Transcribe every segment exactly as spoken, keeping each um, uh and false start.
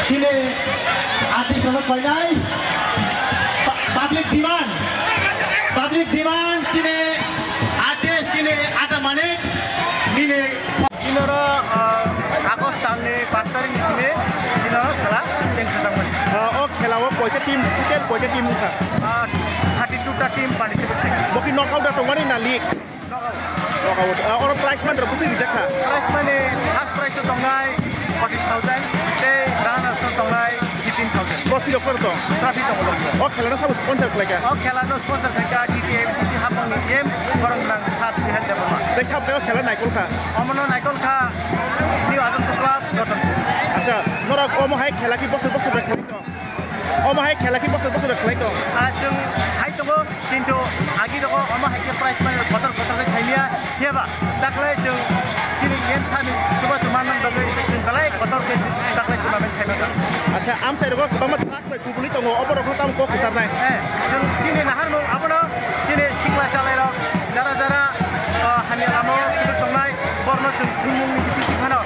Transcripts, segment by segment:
Chini artist no koinai. Pu-, public demand. Public demand chini artist chini Ada Manik nini. Chini oro, ah, August talni pash tarikh ni simi chini oro khela cheng khajakmani. Ah, o khela o koita team, total koita team wngkha? Ah, thirty two ta team participate khaikha. Bo khe knockout da tongmani na league? Knockout. Knockout. Ah, oro prize money rok bwswk rijak kha? Prize money first prize o tongnai forty thousand, tei runners o tongnai fifteen thousand. Trophy rok phano tong? Trophy tongo, tongo. O khela no sabo sponsor khlaikha? O khela no sponsor khlaikha T T A B T C hapang ni M, borok nang Sir Suhel Debbarma. Tei sabo khe o khela naikol kha? Omono naikol kha New Adarsh Club, Ratanpur. Acha, norok omo hai khela ki bosor bosor bai khlai tong? Omo hai khela ki bosor bosor khlai tong? Ah, chwng hai tongo, kintu agi rogo omo hai khe prize money kotor kotor khe khailiya, phiya ba daklai chwng chini M sani chubachu manman bagwi chwng belai kotor khe daklai tournament khaimano. Acha, amchai rogo kwbangma drugs bai kubuli tongo, obo rokno tamo kok kwcharnai? Eh, chwng chini naharmung abono chini sikla chalairok jara jara, ah, hamya lama o kubuli tongnai, borno chwng thwngmungni bisingtwi phano,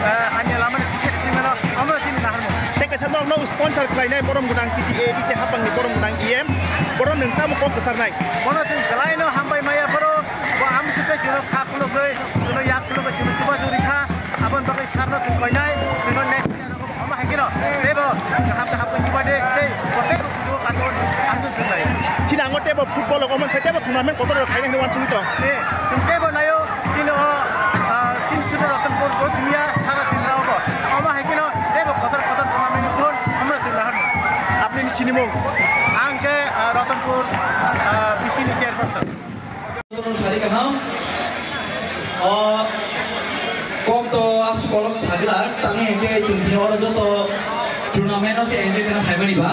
eh, hamya lamani bisingtwi phano omo chini naharmung. Tei kaisa norokno sponsor khlainai borom gwnang T T A B C hapangni borom gwnang E M, bono nwng tamo kok kwcharnai? Bono chwng belaino hambai maya, boro bo amsukhe chwngno kha khulugwi, chwngno yak khulugwi, chwngno chubachu rikha, aboni bagwi sarno chwng koinai, chwngno next year omo hai kheno teibo kaham kaham khe chubadi tei bo teibo bujibo katon ang chwng lai. Chini ango teibo football rok omo sai teibo tournament kotor rok khaina hinwi wansugwi tong. Eh, chwng teibo naio. Chini o, ah, chini sudu Ratanpur o chini ya sara Tripura o bo. Omo hai kheno teibo kotor kotor tournament wngthon, omo chwng nahar. Apni ni sinimung? Ang khe, ah, Ratanpur, ah, B C ni chairperson. Sari kaham. O kok to askolok sagla, tangi hingke chwng tini oro joto tournament o se enjoy khana phaimani ba.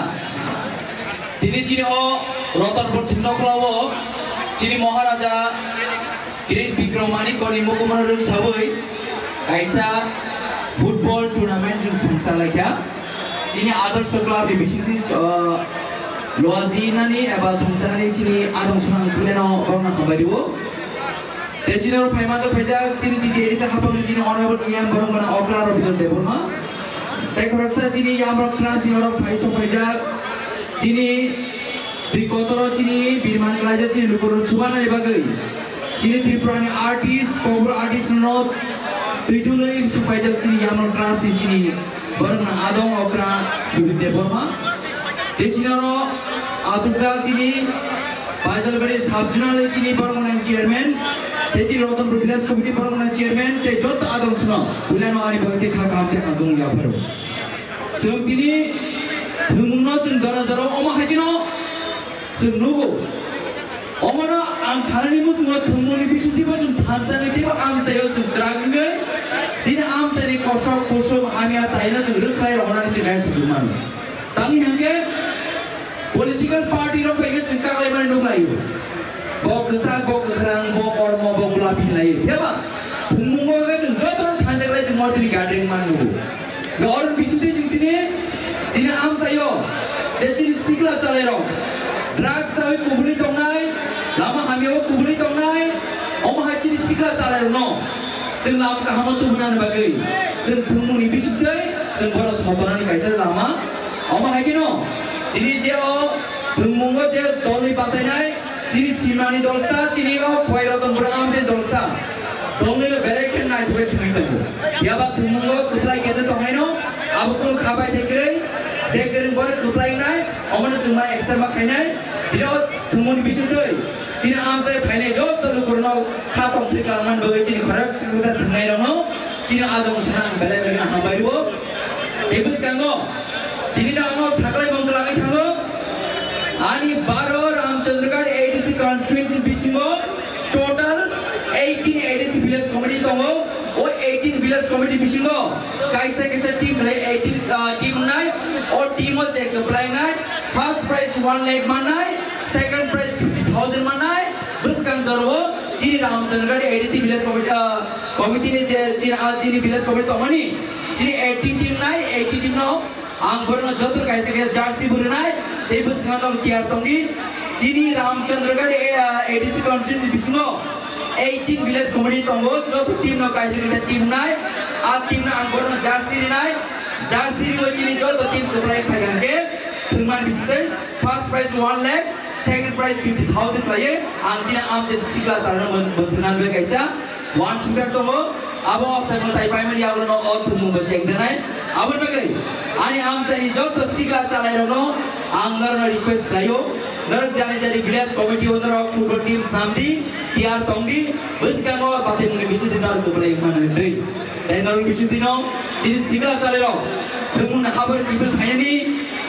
Tini chini o Ratanpur thwngnokhla o chini Maharaja Kirit Bikram Manik Kori Mukumar rwk sawi kaisa football tournament chwng songcha laikha. Chini Adarsh Club ni bisingtwi, uh, loji nani eba songcha nani chini adong sunang kuleno borokno hambai rwo. Tei chini oro phaima jok phaijak chini T T A D C hapang chini Honorable E M borok gana Okra Robindra Debbarma. Tei khoroksa chini Yamrok Trans ni oro phai sok phaijak chini twi kotoro chini birman klaijak chini lukurok chubanani bagwi. Chini Tripura ni artist, Kokborok artist no twi tului sok phaijak chini Yamrok Trans ni chini borok na adong Okra Subir Debbarma. Tei chini oro achukjak chini Baijalbari sub zonal chini borok nang chairman, tei chini Ratanpur village committee borok nang chairman, tei joto adong suno, puila no ani bagwi tei kha kaham tei hamjwk yapharo. Chwng tini thwngmungno chwng jora jora omo hai kheno chwng nugo. Omono ang sanani muchungo thwngmungni bisingtwibo chwng thansa nai teibo amchaio chwng twrang wngwi chini amchaini kosok kusum hamya chaino chwng rwkhlai rwhornani chwng nai suchuk mano. Tamni hwnkhe political party rok bai khe chwng kaklaimani nukhlaio. Bo kwchak, bo kwkhrang, bo kormo, bo gulapi hinlaio. Phiya ba thwngmungo khe chwng jotono thansa khlai chwng mortini gathering manmugo. Ga oro bisingtwi chwng tini chini amchaio je chini sikla chalairok drugs chawi kubuli tongnai, lama hamyao kubuli tongnai, omo hai chini sikla chalairokno chwng lama kahamo tubunani bagwi chwng thwngmungni bisingtwi chwng bono sotonani kaisa lama. Omo hai kheno tini je o thwngmungo je dolni batainai, chini simani dolsa, chini o Khwai Ratanpur amchaini dolsa. Tongnaino belai khe naithokbai thwngwi tongo. Phiya ba thwngmungo kwplai khe je tongnaino, abo kunu kha bai thai kwrwi, je kwrwng bono kwplai wngnai, omono chwng ma accept ma khainai. Tini o thwngmungni bisingtwi chini amchai phainai joto lukurokno kha tongthwi kalangmani bagwi chini khorok swkang thwngnairokno chini adong sana ang belai belai hambai rwo. Tei bwskango tini no ano saklai mung kwlangwi thango. Ani baro Ramchandragarh A D C constituency bisingo total eighteen A D C village committee tongo. O eighteen village committee bisingo kaisa kaisa team le eighteen, ah, team wngnai. O team o je kwplai wngnai, first prize one lakh mannai, second prize fifty thousand mannai. Bwskang jora o chini Ramchandragarh A D C village committee, ah, committee ni je chini, ah, chini village committee tongmani, chini eighteen team nai, eighteen team no ang borokno joto kaisa kaisa jersey bo rwnai, tei bwskango tiyar tongdi. Chini Ramchandragarh A-, A D C constituency bisingo eighteen village committee tongo, joto team no kaisa kaisa team nai, a team no ang borokno jersey rwnai. Jersey riwi chini joto team kwplai phai kha hwnkhe thwngmani bisingtwi first prize one lakh, second prize fifty thousand khlaiwi ang chini amchai sikla chalano mon-, montwna nugwi kaisa uansukjak tongo. Abo sai mwtai paimani yagulono o thwngmung bo chengjaknai. Aboni bagwi ani amchaini joto sikla chalairokno ang norokno request khlaio, norok jani jani village committee o norok football team samdi, tiyar tongdi, bwskango batimungni bisingtwi norok kwplai wngmano hwnwi. Tei norok bisingtwino chini sikla chalairok thwngmungni habar kiphil phainani,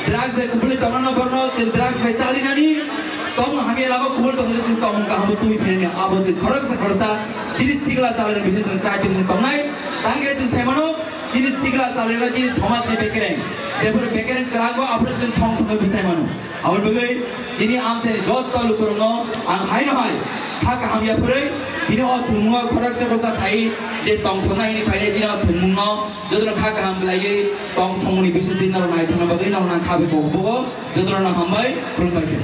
drugs bai kubuli tongnano borno chwng drugs bai chalinani, tongmung hamya lama kubul tongmani chwng tongmung kaham twi phainani abo chwng khoroksa khoroksa chini sikla chalairok bisingtwi chai tongmung tongnai. Tangkhe chwng saimano chini sikla chalairok chini somajni bekereng, jephuru bekereng kwrangbo aphuru chwng thong thongwi bwsai mano. Aboni bagwi chini amchaini joto lukurokno ang haino hai kha kaham yaphurwi tini o thwngmungo khoroksa khoroksa phai je tongthoknai hwnwi phainai chini o thwngmungno jotono kha kaham khlaiwi tongthokmani bisingtwi norok naithokna bagwi norok nang kha bai bobo bobo jotono nang hambai khulumbai khe.